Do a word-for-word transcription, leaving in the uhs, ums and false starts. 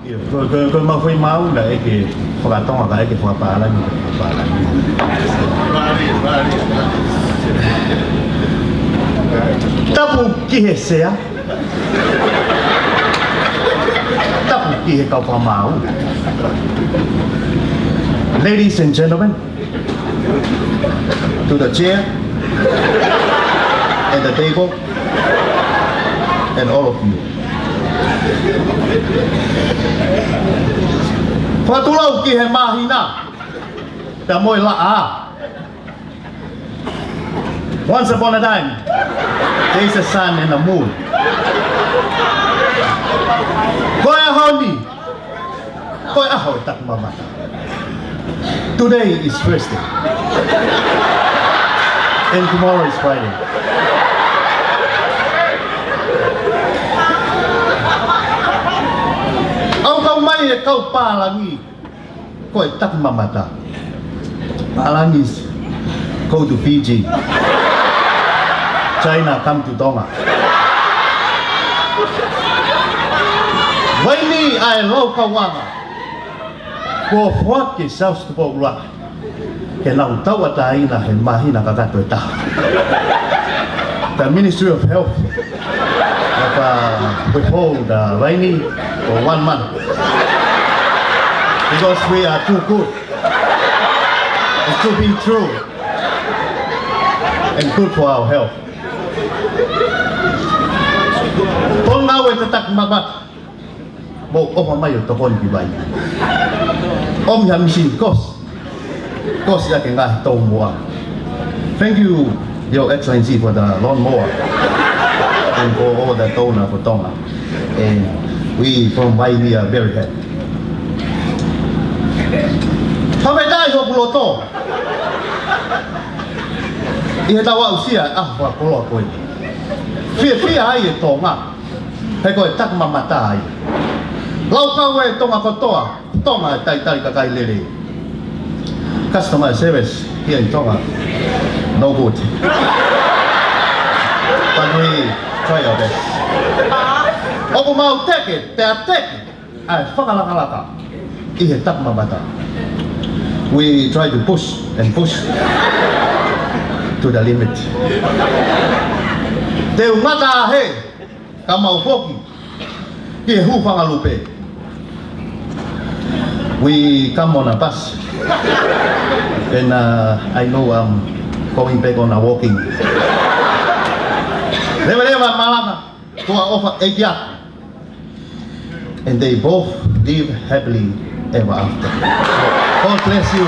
Ko, ko, ko mau fai mau na ʻeke fakatonga ka ʻeke fakapālangi, fakapālangi. Tapu ki he sea. Tapu ki he kau fakamaau. Ladies and gentlemen, to the chair and the table and all of you. Fakatulou ki he māhina pea mo e laʻā. Once upon a time, there is a sun and a moon. Ko e ʻaho ni, ko e ʻaho e takimamata. Today is Thursday. And tomorrow is Friday. ʻOku kau mai e kau pālangi, ko e takimamata. Pālangi, go to Fiji. China, come to Tonga. Vaini ʻa e laukauʻanga kuo foaki ʻe Siaosi Tupou ʻUluaki ke nau tauʻatāina he māhina kakato ʻe taha. The Ministry of Health have, uh, withhold, uh, vaini for one month because we are too good. It's too be true and good for our health. Pongau e takimamata. Mou ʻofa mai ʻo tokoni ki Vaini. ʻOmi ha misini kosi. Kosi ʻaki e ngaahi toumuʻa. Thank you, Your Excellency, for the lawnmower and for all the donor for Tonga. And we from Vaini are very happy. Fakafetaʻi hoku loto ʻi heʻetau aʻusia e ʻaho fakakoloa ko eni. Fiefia ai e Tonga. He ko e takimamata ia. Laukau e Tonga kotoa, Tonga e talitali kakai lelei. Customer service here in Tonga, no good. But we try our best. ʻOku mau teke, pea teke ʻa e fakalakalaka ʻi he takimamata. We try to push and push to the limit. Te u ngata hē, ka mau foki ki he hūfanga lupe. We come on a bus. And, uh, I know I'm going back on a walking. Leveleva malanga, ko e ʻofa ʻeiki aku. And they both live happily ever after. God bless you.